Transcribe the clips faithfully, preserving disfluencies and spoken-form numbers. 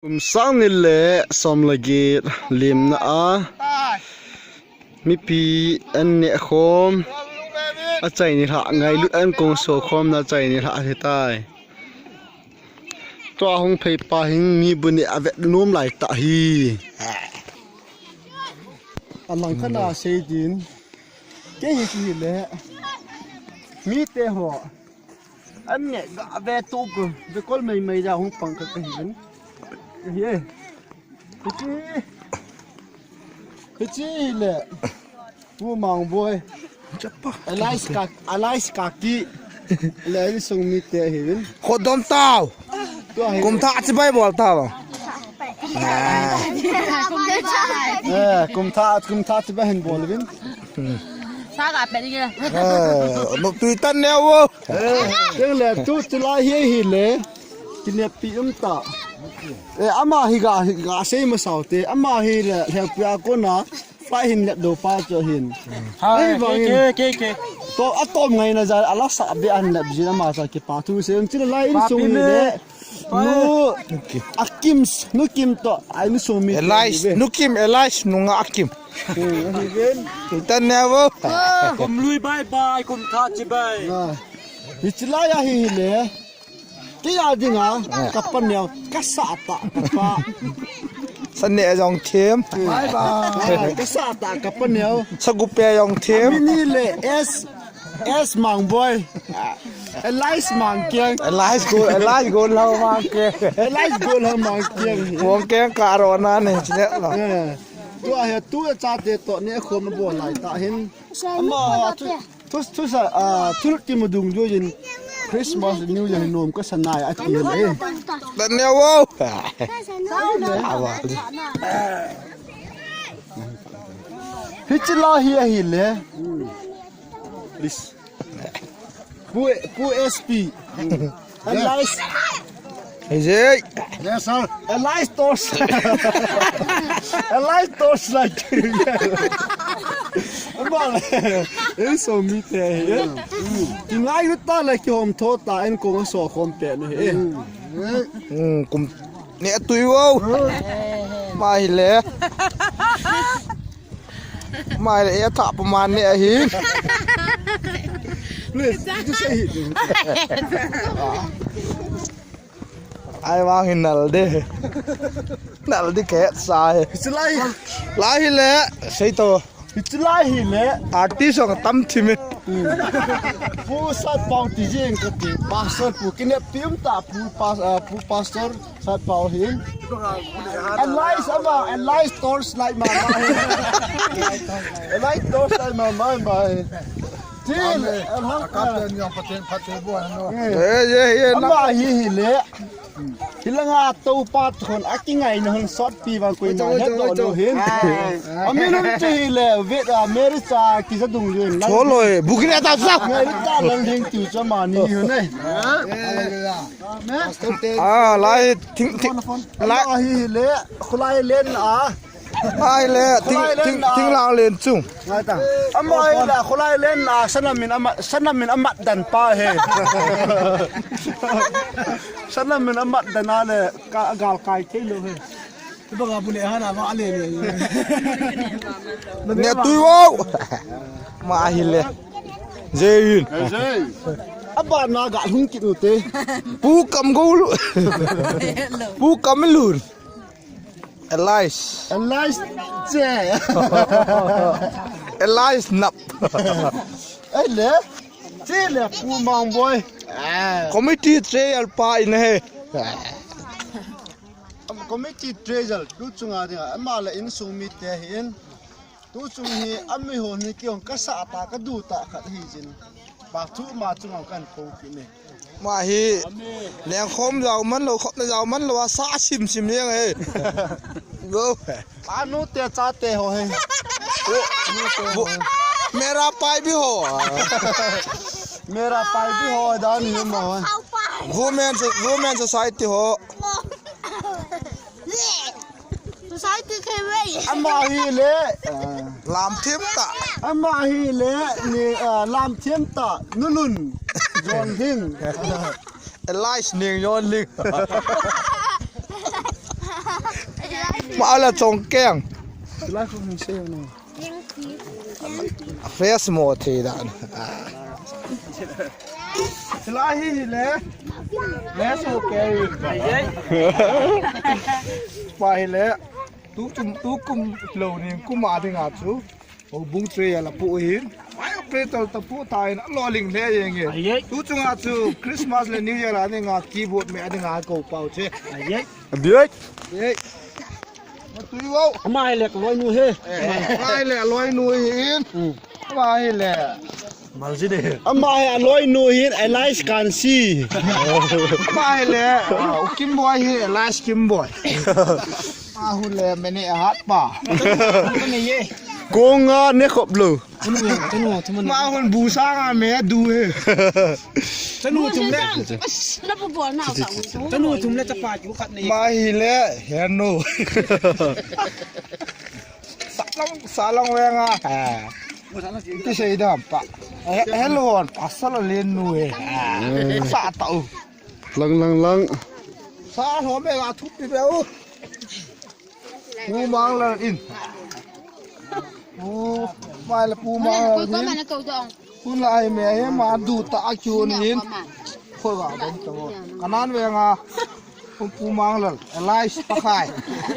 Kum sang ni le som le get limna a mipi an neh khom, achaini lhah ngailut an kong so khomna achaini lhah hitai. Tua hung phei pa hin mi bu neh avet nom lai tah hi. Alang khat a sei din. Kei hi kile. Mite ho. An neh ga ve tu ko. Ve kol mei mei ja hung pang ka ka hi ben. Ye. Hichi. Hichi le. Pu Mangboi. Alice ka, Alice ka ki. Le insung mite hi ben. Khodom tau. Tua hi. Kum thah chibai bol tau. Eh, kum thah, kum thah chibai hin bol vin. Sa ga pe ni le. Eh, no tui tan ne wo. Eh, teng le tu tu lai hi hi le. Kinepi um ta. Eh, ama hi ga, ga sei ma sao te. Ama hi le, he pia ko na. Pai hin lep do pa cho hin. Hai, ei, vang ke, hin. Ke, ke, ke. To atom ngai na ja ala sa be an lep jin ama sa ki pa thu se un chila lai insung ni le. Nu Akim, Nu Kim to ai insung mi. Elias, Nu Kim, Elias, Nu nga Akim. Tan ne wo. Kum lui bye bye, kum thah chibai. Ni chila ya hi le. Kei a dinga, ka paneo, ka sa ta, ka pa. Sa ne jong them. Bye bye. Ka sa ta, ka paneo. Sa gupe jong them. Mini le S, S Mangboi. Elias Mangkiang. Elias Gol, Elias Gol Hau Mangkiang. Elias Gol Hau Mangkiang. Mangkiang ka ro na ne, chine lo. Eh, tua he, tua chate to ne khom bol lai ta hin. Ama, tu, Thus, thus, ah, thul kimu dung juin Christmas, New Year, nom ka sanai, ati le. Dan ne wo. Awa. Hichi la hi, hi le. Please. Pu, Pu S P. Elias. Hey, Jay. Yes, sir. Elias torch. Elias torch light. Bol. Ei so mi te. Ki ngai ut ta le ki hom tho ta en ko so khom pe ne. Hmm, kum. Ne tui wo. Mai le. Mai le, e tha pa man ne ahi. Please, you say it. Ai vang hin nal de. Nal de ke sa he. Hichi lai. Lai hi le, sei to. Hichi lai hi le. Artist ang tam thim e. Pu Satpao ti jing ka ti. Pastor Pu Kinepi um ta Pu pas-, ah, Pu Pastor. Satpao hin. Elias ama, Elias torch light ma ma hin. Elias torch light ma ma ma hin. Tin, Amen. Alhamdulillah. Akap ten yang paten patu bo no. Eh, ye, ye, ama hi hi le. Hilanga to pat khon akingai na hon sot pi vang koi na he to lo hin. Ami lum che hi le, vet a Mary cha ki sa dung yun. Cholo e, bukin ata sa. Mary cha lang hing tu cha ma ni hu ne. Ah, lai thing, thing, lai. Ama hi le, khulai len a. Lai le, thing, khulai len thing, a. Thing lang len chung. Ngai ta. Ama hi le, khulai len a, sanam min ama, sanam min amat dan pa he. Sanam min amat dan a le, ka, gal kai thei lo he. Banga bu le hana ma le le. Ne tui wo. Ma hi le. Jay in. Jay. Aba na ga lhung kit u te. Pu Kam Go lu. Pu Kam Lun. Elias. Elias che. Elias Nap. Ei le. Che le Pu Mangboi. Committee chair pa in he. Committee treasurer, tu chunga dinga, ama le insung mite hi in. Tu chung hi, ami ho ni ki hong ka sa ta, ka du ta khat hi jin. Ba tu ma chung ang kan ko ki ne. Ma hi, leng khom jau man lo, khop na jau man lo, sa sim sim yang e. Go. Anu te cha te ho he. Wo, mera pai bi ho. Mera pai bi ho dan hi ma ho. Women so-, women society ho. Society ke wei. Ama hi le. Lam thim ta. Ama hi le ni, ah, lam thim ta. Nulun. John Ding. Elias Ning Yon Ling. Ma la chong keng. Silai khu hin sei no. Fresh mo thei dan. Silai hi hi le. Fresh mo keng. Pa hi le. Tu kum, tu kum lo ni kum a ding a chu. O bung three a la pu hin. Mai operator ta pu ta in a lo ling le yeng e. Ai, ai. Tu chunga chu Christmas le New Year a ding a keyboard me a ding a ko pau che. Ai, ai. Bioi. Ei. Ma tui wo. Ama hi le ka loi nu he. Eh, ama hi le a loi nu hin. Hmm. Ama hi le. Mal ji de. Ama hi a loi nu hin, a lai kan si. Ama hi le. Ah, u Kim Boy hi, a lai Kim Boy. Ahu le mene hat pa. Konga ne khop lo. Chanu, chanu, chanu. Ma hun bu sa nga me du he. Chanu thum le. As, na bu bol na ka u. Chanu thum le chapa ju khat ne. Ma hi le, he no. Salang, salang we nga. Ti sei dam pa. He, he lo on, pasal le nu he. Sa ta u. Lang, lang, lang. Sa ho me ga thup ti be u. Pu Manglal in. Pu, mai la Pu Manglal in. Pu la ai me he ma du ta a kyu ni in. Khoi ga dong to. Kanan ve nga. Pu, Pu Manglal, Elias Pakai.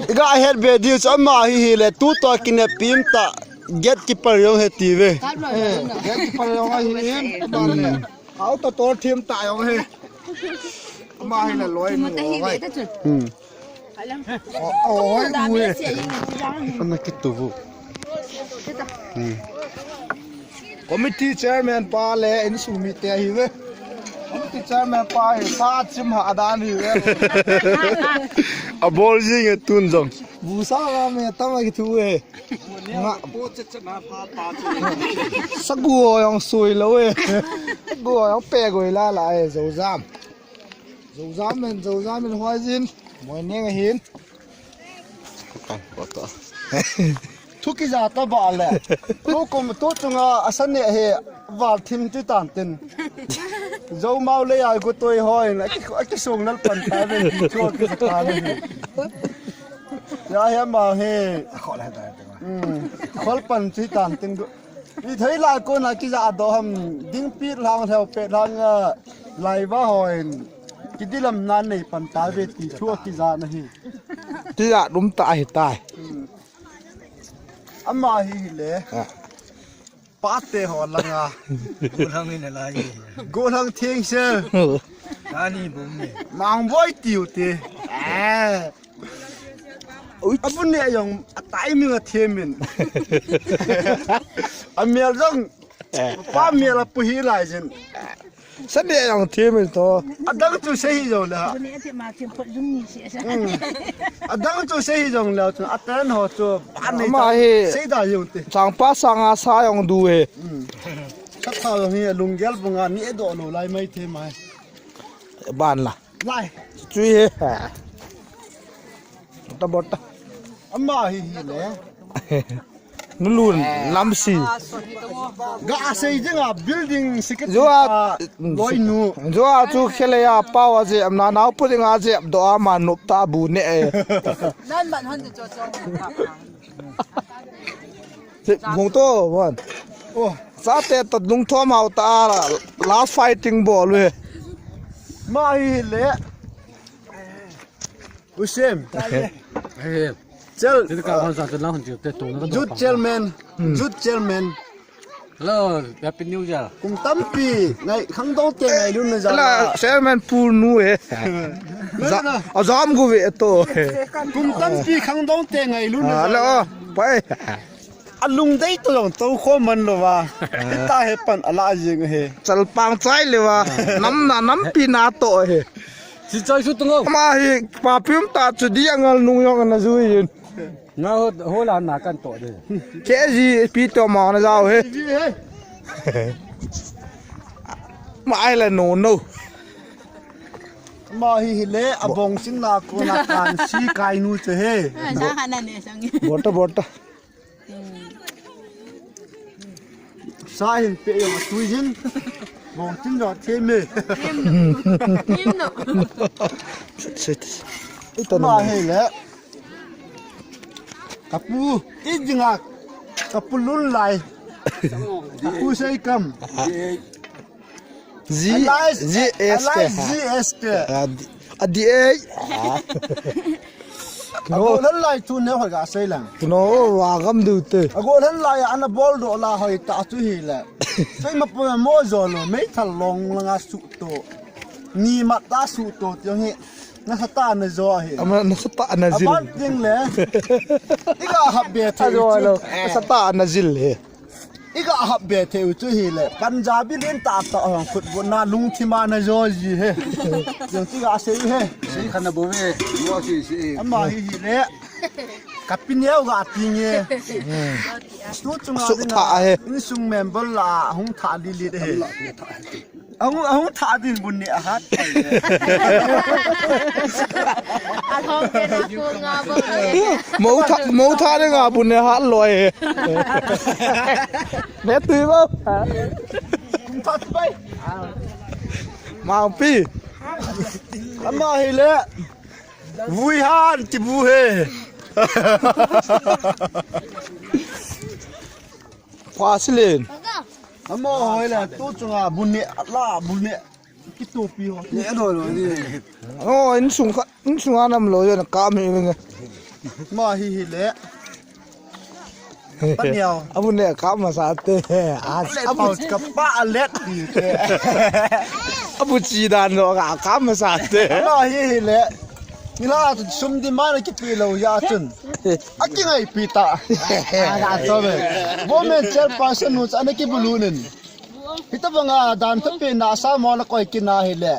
I ga het be diu chu ama hi hi le tu to kine pim ta. Gatekeeper jong he ti ve. Eh, gatekeeper jong hi in. Ma le. Auto tor thim ta jong he. Ama hi la loi nu, oi. Hmm. O, o, oi, nu e. Ana kitu bu. Hmm. Committee chairman pa le insung mite hi ve. Committee chairman pa hi sa chim ha dan hi ve. A bol jing e tun jong. Bu sa ga me tam a kitu e. Nga. Sagu jong sui lo e. Sagu jong pe goi la la e, Zozam. Zozam men, Zozam men huai jin. Moi neng ahin. Kan ko to. Thu kija ta ba le. Tu kum tu chunga asa ne he val thim ti tan tin. Zo mau le ai ko toi hoi na ki, ki sung nal pan ta ve ki chu ki ta ve. Ya he ma he. Khol he ta. Hmm. Khol pan ti tan tin. I thei lai ko na kija do ham ding pi lang theu pe lang, ah, lai va hoi. Ki dilam na nei pan ta ve ti chu kija na hi. Ti a dum ta hi tai. Hmm. Ama hi le. Ah. Pate ho langa. Golang ni na lai. Golang thing se. Ani bum ni. Mang boi tiu te. Ah. Ui. Abun ne jong a timing a thimin. A mial jong. Eh. Pa mial a pu hi lai jin. Sa ne jong thimin to. A dang chu sei hi jong la. Abun ne ati ma thim pot lum ni se sa. Hmm. A dang chu sei hi jong la chu a ten ho chu pa ne. Ama hi. Sei da jong te. Chang pa sang a sa jong du he. Hmm. Sa tha jong hi lunggel bunga ni e do lo lai mai the mai. Ban la. Lai. Chui he. Bota, bota. Ama hi hi le. Nulun, lamsi. Ga sei jing a building sikit. Jua, a, loi nu. Jua chu khele ya pau a je, am na nau pu ding a je, do a ma nup ta bu ne e. Nan ban hon de cho cho. Hung to, wan. Oh. Sa te to lung thom hau ta la, last fighting bol ve. Ma hi le. Usim. Hey. Chel. Tini ka hon sa te la hon te to na. Youth chairman. Hmm. Youth chairman. Hello, Happy New Year. Kum tampi ngai khangdong te ngailun na ja. Hello, chairman pu nu e. Ja, a jam gu ve to. Kum tampi khangdong te ngailun na ja. Hello, pai. A lungdei to jong to kho man lo va. Hita he pan a la jing he. Chal pang chai le va. Nam na nam pi na to he. Si chai su tung o. Ma hi pa pium ta chu di angal nung jong na jui in. Nga ho, ho la na kan to de. Ke ji pi to ma na jao he. Ma ai la no no. Ma hi hi le a bong sin na ko na kan si kai nu che he. Sa ha na ne sang. Bota bota. Sa hin pe jong a tui hin. Bong tin jong a them e. Them no. Them no. Sit, sit. Ita ma na. Hi le. Kapu, ti dinga, kapu lun lai. Kapu sei kam. G, Alias, G S K. Alias G S K. Ah, di, ah, di, eh. Ah. Agol hen lai thu ne hoi ga sei lang. Kino wa gam du te. Agol hen lai ana bol do la hoi ta chu hi le. Sei ma po mo jo lo, mei thal long langa su to. Ni ma ta su to ti hi. Na sa ta na jo hi. Ama na sa ta na jil. Aban ding le. Iga hap be the. Ajo lo. Na sa ta na jil he. Iga hap be thei u chu hi le. Punjabi len ta ta hong khut bu na lungthim a na jo ji he. Jong ti ga sei he. Si khana bo ve. Mo si si. Ama hi hi le. Ka pi neo ga ti nge. Tu chunga suk dinga tha he. Insung member la hung tha li li he. Ahung, ahung tha din bun ni a hat. Ahung ke na ko nga bo. Mo tha, mo tha de nga bun ni hat loi. Ne tui bo. Kum tha tu bai. Mangpi. Ama hi le. Vui han ti bu he. Pha silin. Amo hoi la tu chunga bun ni la bun ni. Kitupi ho. Ne no lo ni. Oh, insung kha, insung anam lo yo na ka mi nge. Ma hi hi le. Paniao. Abu ne ka masa te. As, abu ka pa let ti te. Abu chi dan lo ka ka masa te. Ma hi hi le. Ni la tu sum di ma na kipi lo ya chun. A ki ngai pi ta. A ga to be. Women chairperson nu cha na ki bulu nin. Hita banga dan ta pe na sa mo na koi ki na hi le.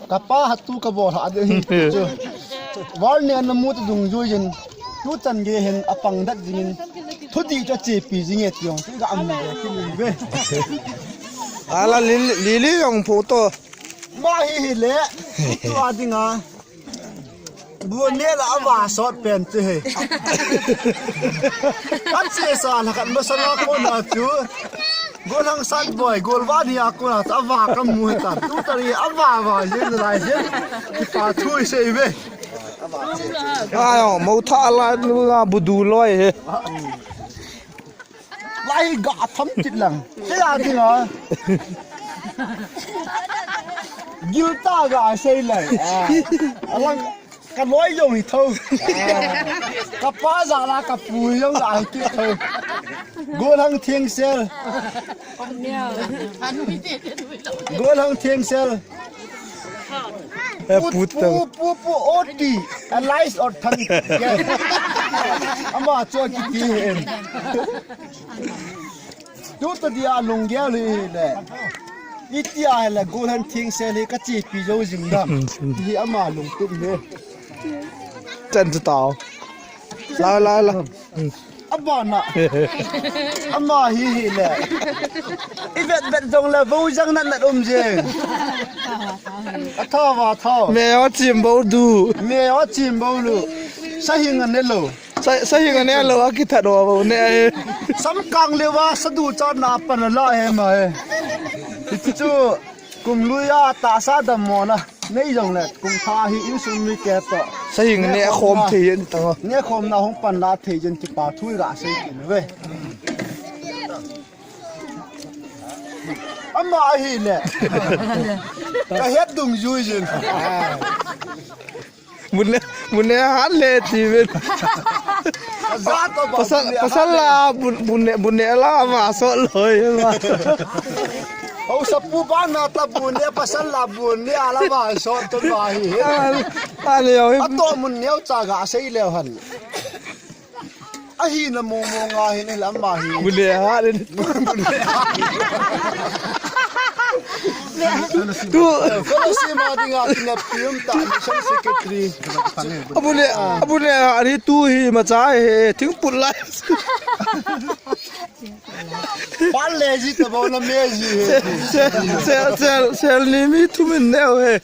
Ka pa hatu ka bol ha de hi chu. Wal ne na mu tu dung ju jin. Tu chan ge hin a pang dat jingin. Thu di cha che pi jing e tiong. Ti ga am ne ki ni ve. Ala li li li yong photo. Ma hi hi le. Tu a dinga. Bu ne la ava sot pen che he. Kan che sa la kan ma sa la ko na chu. Golhang sat boy, golva ni a kona ta va ka mu he ta. Tu ta ri a va va, yin lai yin. Ki pa thui sei ve. Ayo, mo tha la nu nga budu loi he. Lai ga tham tit lang. Sei a ti nga. Gil ta ga sei lai. Alang Ka loi jong hi tho. Ka pa ja la ka pu jong la hi ki tho. Golhang thing sel. Golhang thing sel. Eh, pu, pu, pu, pu, oti. Alias ot thang. Yes. Ama cho ki ti hen. Tu ta dia lunggel hi le. Itia hi le golhang thing sel hi ka chepi jo jing dam. Hi ama lungtup hi. Chan chu tao. La, la, la. Abana. Ama hi hi le. I vet vet jong le vo jang nat nat um jing. A tha va tha. Me o chim bo du. Me o chim bo lu. Sa hi ngan ne lo. Sa, sa hi ngan ne lo a ki that o bo ne. Sam kang le va sa du cha na pan la he ma he. Ti chu. Kum lui a tahsa dammona nei jong le kum tha hi insung mite toh. Sa hi ne khom thei in ta. Ne khomna hung pan la thei jin kipa thu i ga sei kin ve. Ama ahi le. Ka het dung jui jin. Bune, bune hat le ti ven. Pasal, pasal la bun-, bune, bune la ma so loi ma. Ho sapu ba na ta bune pasal la bune ala ma so to ma hi. Ale yo. Ato mun neo cha ga sei leo han. Ahi na mo mo nga hi ni lam ma hi. Bune ha ni. Tu. Fellowship ma dinga kina pium ta mission secretary. Abune, abune ha ni tu hi ma cha he thing put lai. Pal le ji ta bo na me ji he. Sel, sel, sel, sel ni mi tu min neo he.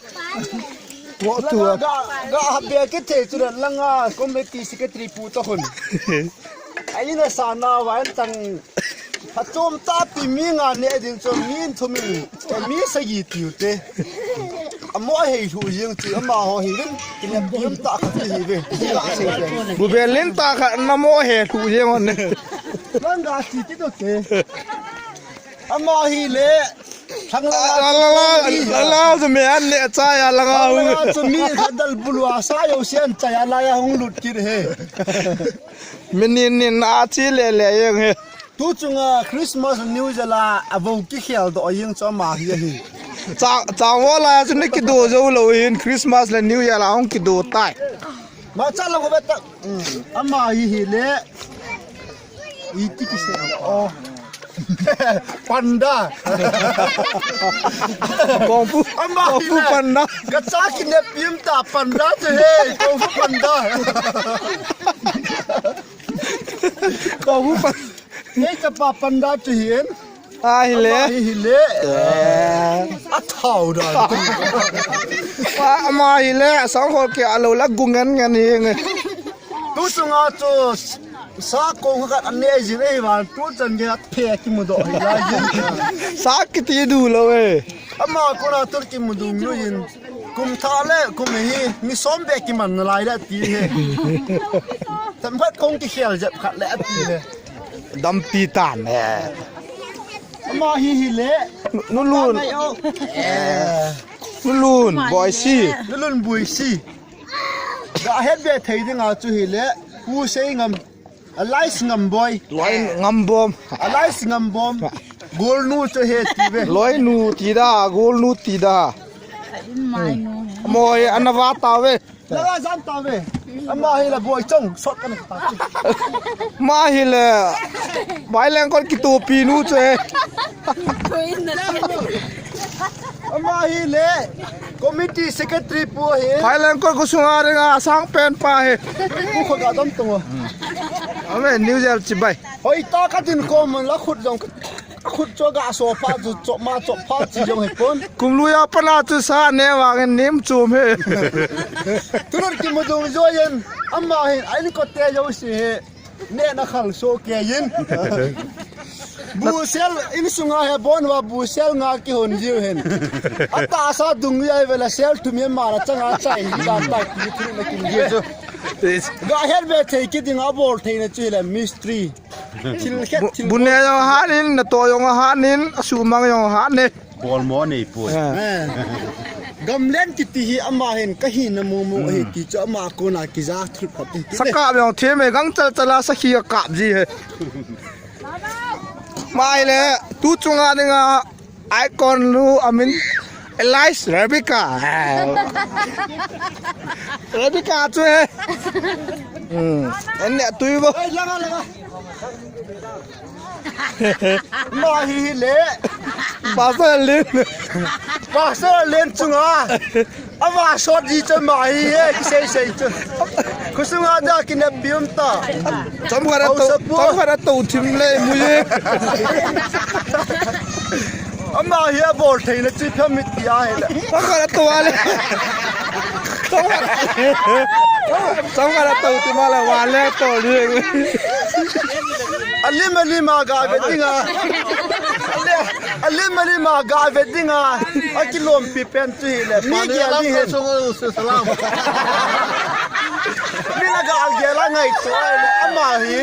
Tua, tua. Ga, ga, ga, ha be ke the chu langa committee secretary pu to hun. Ai na sa na wa an tang. Ha chom ta pi mi nga ne din chu mi thum in. Mi sa gi tiu te. Amo hei lhu jeng chu amaho hi vin. Kinem pium ta khat hi ve. Ka sei ve. Bu bel len ta khat na mo he lhu jeng on ne. Lang ga chi ti to te. Ama hi le. Thang la la la la la la me an le cha ya la nga. Thang la chu mi khat dal bulu a sa yo sian cha ya la ya hung lut kit he. Min nin nin a chi le le yeng he. Tu chunga Christmas New Year la a vo kikhel doh jeng chu ama hi ahi. Cha, cha vo la chu ni kido jo lo hin Christmas le New Year la hung kido tai. Ma cha la ko beta. Ama hi hi le. Iti kisei. Oh. Panda. Kung fu, ama kung fu hi le. Panda. Ka cha kinem pium ta panda chu he. Kung fu panda. Kung fu panda. Kei chapa panda chu hin. Ahi le. Ama hi hi le. Eh. A thau da. Pa ama hi le. Sang hol ke alo la gung ngan ngan hi nge. Tu chunga chu sa kong khat ane jin ei van tu chan ge phe kimu doh hi lai jin. Sa kiti du lo e. Ama kona tur kimu dung lu jin. Kum tha le kum hi mi som be kiman na lai le ti he. Tam khat kong kikhel jep khat le ti he. Dampi tan e. Ama hi hi le. Nu, nu lun. Ngai o. Eh. Nu lun, boi si. Nu lun bui si. Ga het be thei dinga chu hi le. Pu sei ngam. Alai si ngam boi. Loi ngam bom. Alai si ngam bom. Gol nu chu he ti ve. Loi nu ti da, gol nu ti da. Moi ana va ta ve. Langa jam ta ve. Ama hi la boi chong sot kan ta. Ma hi le. Bai leng kon kitupi nu chu he. Ama hi le. Committee secretary pu hi. Bai leng kon ko sunga ringa sang pen pa hi. Ku kho ga dam tung. Ame New Year chibai. Hoi ta ka din ko man la khut jong. Khut chu ga so pha chu, cho ma cho pha chi jong hi pon. Kum lui a pana chu sa ne vangin nim chum he. Tunun kimu dung join, ama hin, a in kote jouse he. Ne na khal so ke yin. Bu sel in sunga he bon va bu sel nga kihon jiu hin. Ata sa dung ya vela sel thum he ma na changa chai hi ba ta ki thu na kin jiu chu. Ga her ve thei ki ding a bol thei na chu le mystery. Thil khet, bu, thil bu ne jong hanin, na to jong hanin, a sumang jong hanin. Bol mo nei poi. Ah. Eh. Gamlen kiti hi ama hin ka hina momo hi ti chu ama kona kija thil phat hi. Sakap jong thim e, gang chal chala sakhi ka kap ji he. Mai le, tu chunga dinga Icon nu amin Elias Rebecca. Rebecca chu he. Hmm. Enne tui bo. Oi, langa, langa. Ma hi hi le. Pastor Len. Pastor Len chunga. Ama sot ji chu ma hi he, kisei sei chu. Khusunga da kine pium ta. Chom khat a to, chom khat a to thim le mu ye. Ama hi a bol thei na chu pha mit ti a hi le. Chom khat a to a le. Chom khat, chom khat a to thim a le wa le to le. Alim alim a ga ve dinga. Alim alim a ga ve dinga. A kilom pi pen. Ti le, mi gel ding hen. Salam. Mi la gal gel a ngai to le, ama hi.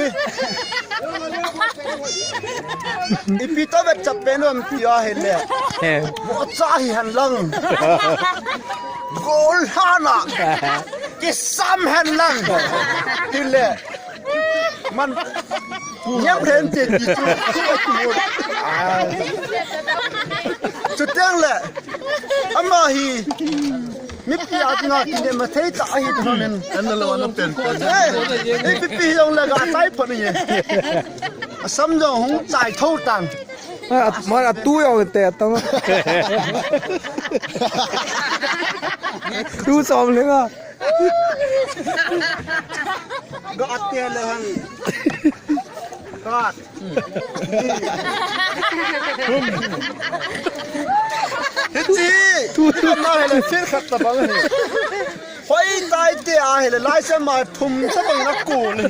Ipi to vet chap pen um ti a hi le. He. Mo cha hi han lang. Gol hana. Kisam han lang. Ti le. Man, nyam ren te ti chu, chu a chu. Chuteng le, ama hi, mipi a dinga kine ma thei ta ahi ta nen. An lo an pen pen. Eh, eh, mipi hi jong le ga tai pha ni ye. Asam jong hung chai tho tan. Ah, ma a tu jong te tang. Tu som le nga. Ga ate le han. Ga. Hichi. Tu na hele fir khat ta bang he. Hoi tai te a hele lai se ma thum sa bang na ko le.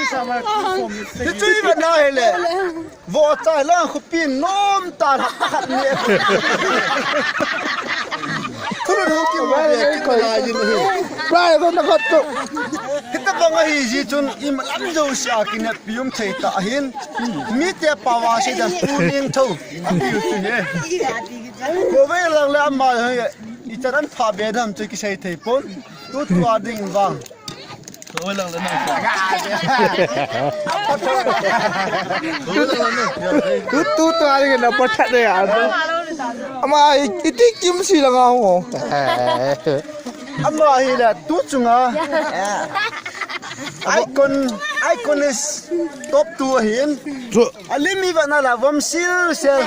Isa ma thum. Hichi ba na hele. Vo chai lang khupi nom ta la khat ni. Prize na khat tu. Hitabang ahi jeh chun imalam jousea kineppi um thei ta ahin. Mite pao a seida tu ning tho. Apiu chu hi. Khovei lang le ama hi ichan an pha be dam chu kisei thei pon. Tutua ding vang. Tu, tu, tu, ari na pathat de ya. Ama, i-, iti Kimsi langa ho. Ama hi la, tu chunga. Icon, Icon is top two ahin. Chu. Alim iva na la, vom sil sel.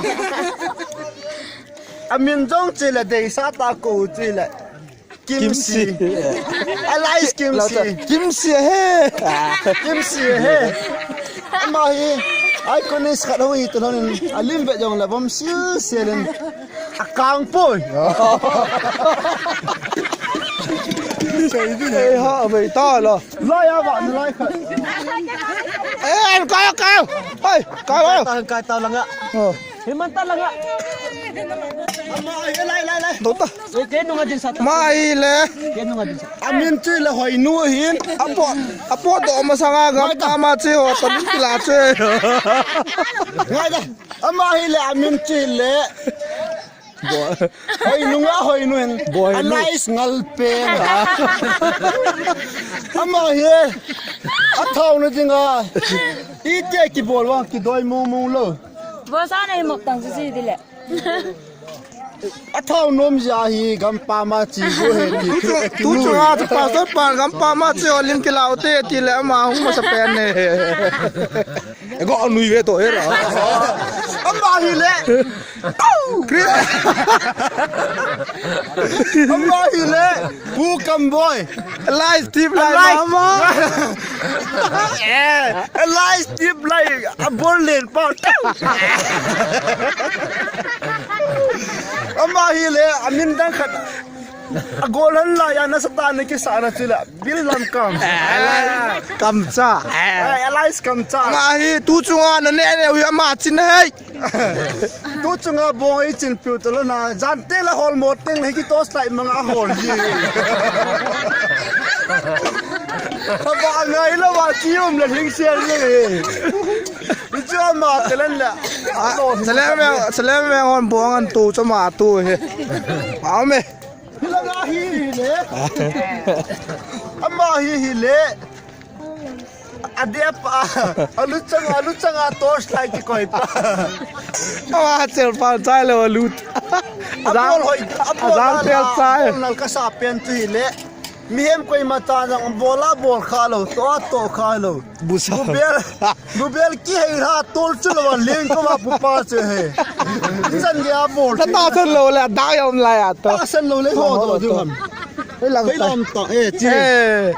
Amin jong chile, deisa ta ko chile. Kimsi. Kimsi. Alice Kimsi. Kimsi he. Kimsi he. Ama hi. Icon is khat hung hi tu hon in. Alim ve jong le vom sil sil in. Akang poi. Ei ha, ve ta lo. Lai a va, lai khat. Eh, kai, kai. Hei, kai, kai. Kai, kai, ta langa. Oh. Himanta langa. Ama, lai, lai, lai. Dota. Eh, ke nunga din sa ta. Mai le. Ke nunga din sa. Amin chu le Hoinu hin. Apo, apo do masanga gam ta ma chu ho to ni kila chu. Ngai da. Ama hi le amin chu le. Hoinu nga Hoinu hin. Boy, Alice ngal pe nga. Ama hi. Athau na dinga. Ite kibol wa kidoi mong mong lo. Bosa na hi mop tang si si dile. Athau nom ja hi gampa ma chi go he ti. Tu chu, tu chu a chu pastor pan gampa ma chi ho lim kilau te ti le ama hung masa pen ne. Ego nui ve to he ra. Ama hi le. Chris. Ama hi le. Pu Kamboi. Alice tip lai mama. Eh, Alice tip lai. A bol len pa. Ama hi le, amin dang khat. A gol han la ya na satan ne kisa na chila. Bil lam kam. Kamcha. Eh, Alice Kamcha. Ama hi tu chunga na ne ne u ya ma chin hei. Tu chunga bong ei chin piu tolo na. Jan te la hol mo teng le ki tos lai manga hol ji. Thaba ngai lo wa chi um le hing sial le. Ni chu ama te len le. Salem me, salem me hon bong an tu chama tu he. Ame. Hilanga hi hi le. Ama hi hi le. Adia pa. Alu changa, alu changa torch light ki koi pa. Ama chel pa chai lo alu. Abol hoi, abol azang la, pel chai. Abol nal ka sa pen tu hi le. Mihem koima ta jang bol a bol kha lo, to a to kha lo. Busa. Gubel, gubel kihei ha tol chu lo a leng ko ma pu pa chu he. Chan dia bol. Na ta chan lo le da yom la ya to. Ta chan lo le ho do ju ham. Hei lang ta. Hei lang ta, eh, chi. Eh.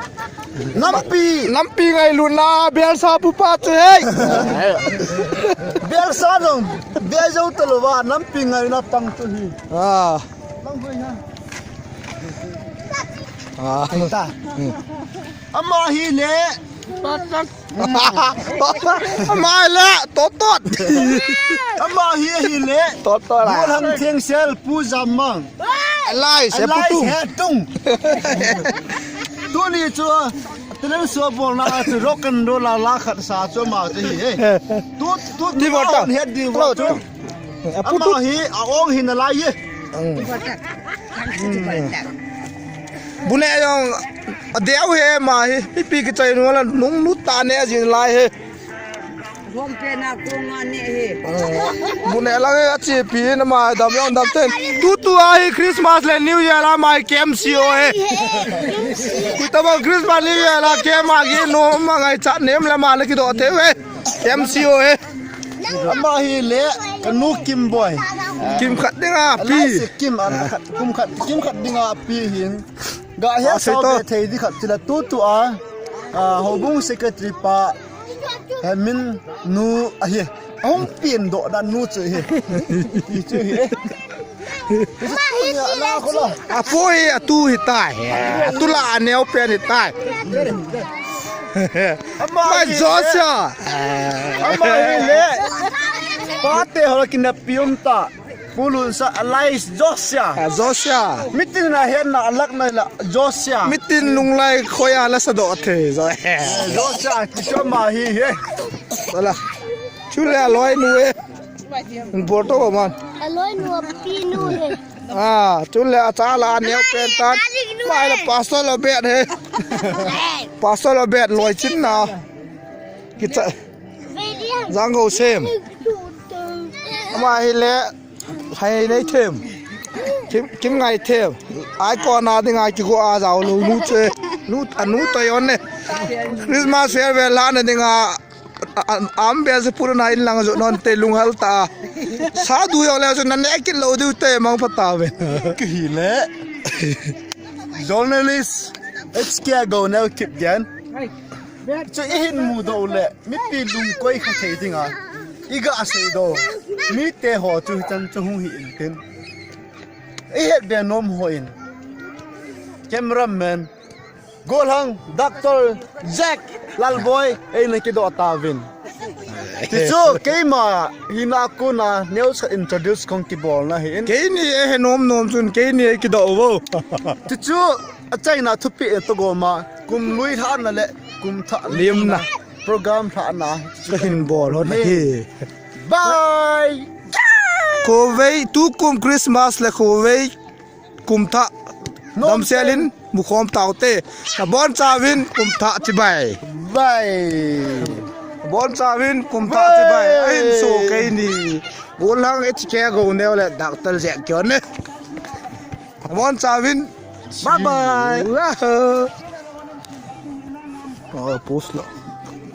Nampi. Nampi ngai lu na bel sa pu pa chu he. Bel sa nong. Bel jo to lo wa nampi ngai na pang chu hi. Ah. Mang hoi na. Ah. Hei ta. Hmm. Ama hi le. Ama hi le, totot. Ama hi hi le. Totot la. Gol hang theng sel pu jam mang. Alai, se pu tung. Alai, se tung. Tuni chu, telen so bol na chu rock and roll la la khat sa chu ma chu hi. Tu, tu, tu, ni tu, bol ta. Hon het di bol chu. Ama hi a ong hin alai ye. Bune jong adeu he ma hi. Mipi kichai nu la nung nu ta ne jin lai he. Hom pe na ko nga ne he. Bune la he achi pi na ma dam jong dam ten. Tu tu a hi Christmas le New Year la ma hi K M C O he. Kuitaba Christmas New Year la ke ma gi no ma ngai chat nem la ma la kido te he. K M C O he. Ama hi le, ka nu Kim Boi. Kim khat dinga pi. Lai se Kim an khat, kum khat, Kim khat dinga pi hin. Ga he ah, sao be thei di khat chila tu tu a. Ah, houbung secretary pa. He min nu ahi. Hung pin do da nu chu hi. Hi chu hi. Apu hi atu hi tai. Atu la aneo pen hi tai. Ama mai hi Joshua. Ama hi le. Pate ho la kineppi um ta. Pu Lunsa alias Josia. Ah, Josia. Mitin na hian na alak na la Josia. Mitin lunglai khoya la sa do the. Jo-, Josia kichoma hi he. Sala. Chule aloi nu e. Bol to man. Aloi nu a pi nu he. Ah, chule a cha la neo pen tan. Mai la pastor lo bet he. Pastor lo bet loi chin na. Kicha. Janggo sem. Ama hi le. Hai nei them. Kim, Kim Ngai them. Ai ko na ding ai ki go a jao lo nu che. Nu, a nu to yon ne. Christmas farewell la na ding a, a, a, am be se pura na in lang jo non te lung hal ta. Sa du yo le jo na ne ki lo du te mang pha ta ve. Ki hi le. Journalist. It's kia go now keep gen. Chu i hin mu do le. Mipi lungkoi kha thei dinga i ga sei do. Mite ho chu chan chu hung hi in tin. I het be nom ho in. Cameraman. Golhang, Doctor Jack, Lalboi, ei na kido ta vin. Ti chu, keima, hina kuna, news introduce kong kibol na hi in. Keini e he nom nom chun, keini e kido vo. Ti chu, a China thupi e to goma, kum lui thana le, kum tha limna. Program thana. Ka hin bol hon hi. Bye! Khovei, tu kum Christmas le khovei kum tha. Nom dam selin, mu khom tau te. Na bon chavin kum tha chibai. Bye! Bon chavin kum tha chibai. Ahin so keini. Golhang H K go neo le Doctor Jack kyo ne. Bon chavin. Bye bye. Oh, post lo.